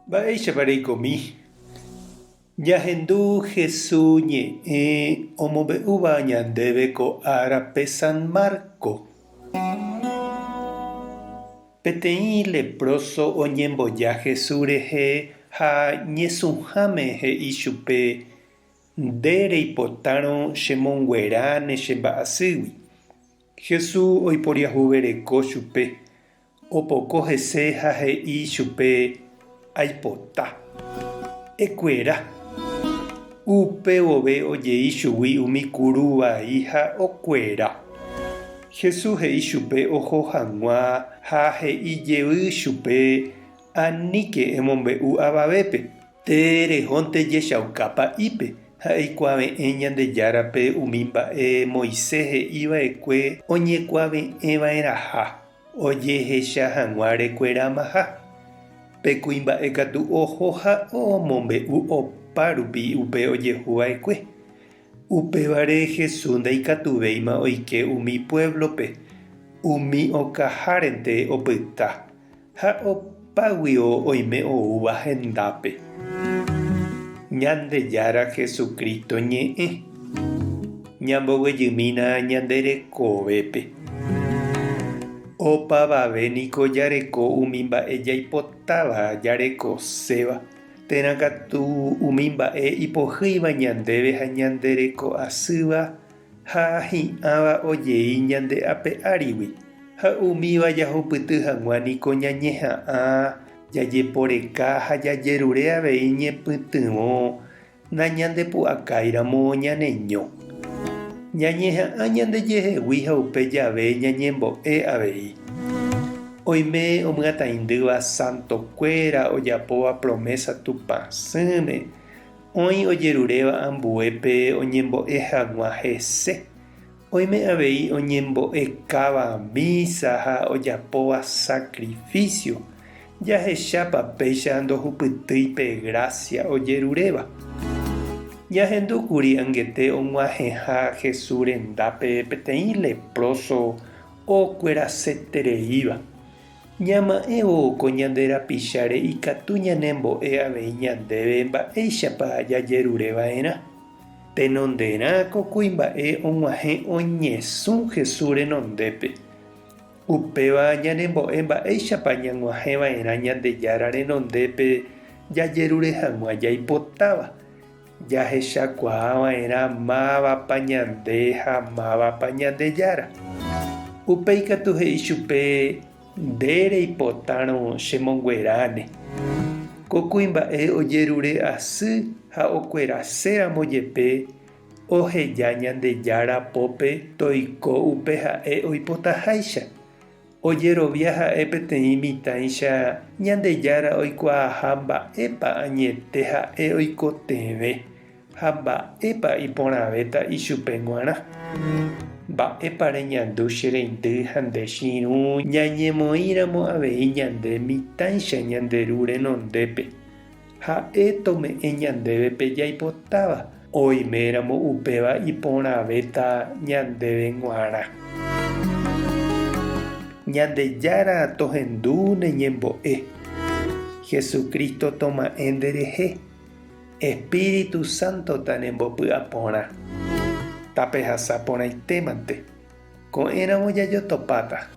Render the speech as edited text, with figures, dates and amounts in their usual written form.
Mba'éichapa reikomi? Ñahendu Hesu ñe'ẽ omombe'úva ñandéve ko árape San Marco. Peteĩ leproso oñemboja Hesu rehe ha ñesũháme he'i chupe, Nde reipotárõ chemongueráne che mba'asýgui. Hesu oiporiahuvereko chupe, Opoko hese ha he'i chupe, Aipota. Ekuera. Upe vove ojei chugui umi kuru vai ha okuera. Jesús he'i chupe oho hag̃ua ha he'i jey chupe, Aníke emombe'u avavépe. Terehónte jechauka pa'ípe ha eikuave'ẽ Ñandejárape umi mba'e Moisés he'i va'ekue oñekuave'ẽ va'erãha ojehecha hag̃ua rekueramaha. Pe kuimba'e katu oho ha omombe'u opa rupi upe ojehu va'ekue. Upévare Jesús ndaikatuvéima oike umi puévlope, umi okahárente opyta. Ha opáguio oime oúva hendápe. Ñandejára Jesucristo ñe'ẽ. Ñamboguejymína ñande rekovépe. Opavave niko jareko umi mba'e jaipotáva jarekoséva, térã katu umi mba'e ipohýiva ñandéve ha ñande reko asýva ha hi'ãva ojei ñande ape árigui, ha umíva jahupyty hag̃ua niko ñañeha'ã, jajeporeka ha jajerure avei ñepytyvõ nañandepu'akáiramo ñaneño. Ñañeha'ã ñandejehegui ha upe jave ñañembo'e avei. Oime omyataindýva santokuéra ojapóva promesa Tupãsỹme, Oĩ ojeruréva ambuépe oñembo'e hag̃ua hese. Oime avei oñembo'ekáva mísa ha ojapóva sakrifísio, jahechápa péicha ndohupytýi pe grásia ojeruréva. Ñahendúkuri angete og̃uahẽha Jesús rendápe peteĩ lepróso okuerasetereíva. Ñama'ẽvo ko ñande rapicháre ikatu ñanembo'e avei ñandéve mba'éichapa jajerure va'erã. Tenonderã ko kuimba'e og̃uahẽ oñesũ Jesús renondépe. Upéva ñanembo'e mba'éichapa ñag̃uahẽ va'erã Ñandejára renondépe jajerure hag̃ua jaipotáva. Jahechakuaa va'erã mávapa ñande ha mávapa Ñandejára. Upéi katu he'i chupe, Nde reipotárõ chemongueráne. Ko kuimba'e ojerure asy ha okueraséramo jepe, oheja Ñandejára pópe toiko upe ha'e oipotaháicha. Ojerovia ha'e peteĩ mitãicha Ñandejára oikuaaha mba'épa añete ha'e oikotevẽ ha mba'épa iporãvéta ichupe g̃uarã. Mba'épa reñandu che reindy ha nde che irũ ñañemoĩramo avei ñande mitãicha ñande Ru renondépe? Ha'e tome'ẽ ñandéve pe jaipotáva, oiméramo upéva iporãvéta ñandéve g̃uarã. Ñandejára tohendu ne ñembo'e. Jesucristo toma'ẽ nderehe. Espíritu Santo tanembopy'aporã. Tapehasa porãitémante. Ko'ẽramo jajotopáta.